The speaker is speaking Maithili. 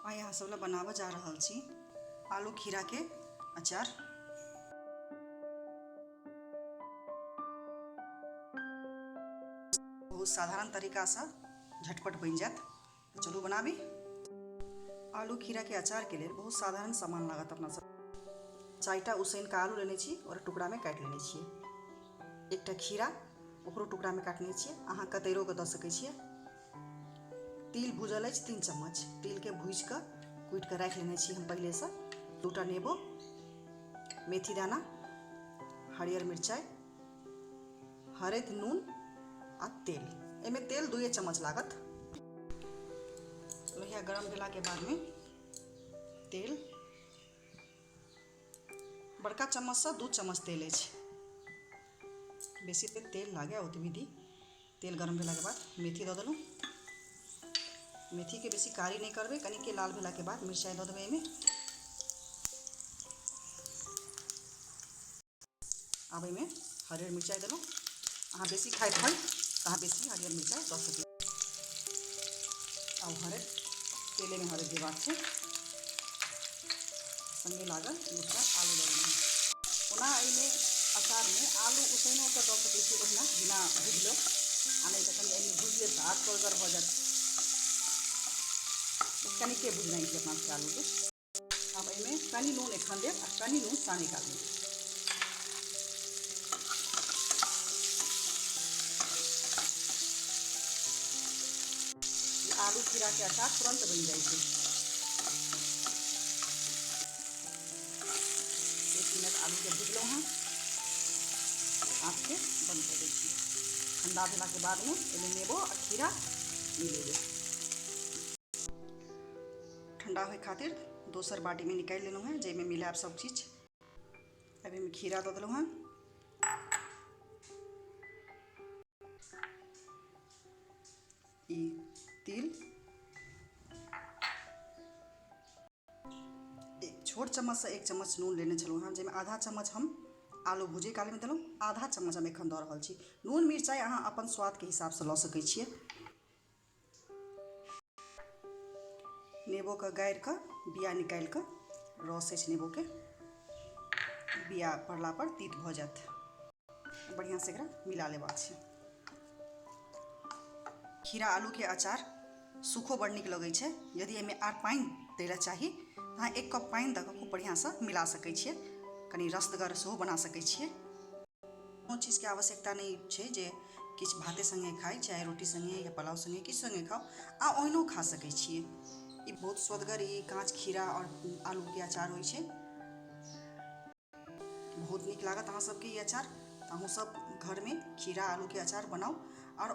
आइ अहाँ सब लए बनाबऽ जा रहल छी आलू खीरा के अचार। बहुत साधारण तरीका से झटपट बनि जायत। तो चलू बनाबी। आलू खीरा के अचार के लेल बहुत साधारण सामान लागत अपना सब। 4टा उसैन के आलू लेने छी और टुकड़ा में काटि लेने छी। एकटा खीरा ओकरो टुकड़ा में काटने छी। अहाँ कतैरो के दऽ सकै छियै। तिल भूजल अछि 3 चम्मच। तिल के भूजि कऽ कुटि कऽ राखि लेने छी हम पहिलेसँ। 2टा नेबो, मेथी दाना, हरियर मिरचाइ, हरदि, नून आ तेल। एहिमे तेल 2 चम्मच लागत। लोहिया गरम भेलाके बादमे तेल बड़का चम्मचसँ 2 चम्मच तेल अछि। बेसी तेल लागे ओतबी दी। तेल गरम भेलाके बाद मेथी दऽ देलहुँ। मेथीके बेसी कारी नहि करबै, कनिके लाल भेलाके बाद मिरचाइ दऽ देबै एहिमे। आब एहिमे हरियर मिरचाइ देलहुँ। अहाँ बेसी खाइत होइ तऽ अहाँ बेसी हरियर मिरचाइ दऽ सकै। आब हरदि तेलेमे हरदि देबाक छै। संगे लागल उसनल आलू दऽ देलहुँ। ओना एहिमे अचारमे आलू उसैनो कऽ दऽ सकै छी ओहिना बिना भुजलो, आ नहि तऽ कनि एहिमे भुजि लेब तऽ आर स्वदगर भऽ जायत। कनिके भुजनाइ छै अपना सबके आलूके। आब एहिमे कनि नून एखन देब आ कनि नून सानै कालमे देब। आलू खीरा के अचार तुरंत बनि जाइ छै। 1 मिनट आलू के भुजलहुँ हँ। आँचके बंद कऽ दै छी। ठंडा भेलाके बादमे एहिमे नेबो आ खीरा मिलेबै। ठंडा होय खातिर दोसर बाटीमे निकालि लेलहुँ हँ, जाहिमे मिलायब सब चीज। अब एहिमे खीरा दऽ देलहुँ हँ। ई तिल एक छोट चम्मचसँ 1 चम्मच नून लेने छलहुँ हँ, जाहिमे आधा चम्मच हम आलू भुजै कालमे देलहुँ, आधा चम्मच हम एखन दऽ रहल छी। नून मिरचाइ अहाँ अपन स्वादके हिसाबसँ लऽ सकै छियै। नेबोके गाड़ि कऽ बिया निकालि कऽ रस अछि नेबोके, बिया पड़ला पर तीत भऽ जायत। बढ़िआँसँ एकरा मिला लेबाक छै। खीरा आलूके अचार सूखो बड़ नीक लगै छै। यदि एहिमे आर पानि दै लए चाही तऽ अहाँ 1 कप पानि दऽ कऽ खूब बढ़िआँसँ मिला सकै छियै। कनि रसगर सेहो बना सकै छियै। कोनो चीजके आवश्यकता नहि छै जे किछु भाते सङ्गे खाइ, चाहे रोटी सङ्गे या पुलाव सङ्गे, किछु सङ्गे खाउ, आ ओहिनो खा सकै छियै। ई बहुत स्वदगर ई काँच खीरा आओर आलूके अचार होइ छै। बहुत नीक लागत अहाँ सबके ई अचार। तऽ अहूँ सब घरमे खीरा आलूके अचार बनाउ। आओर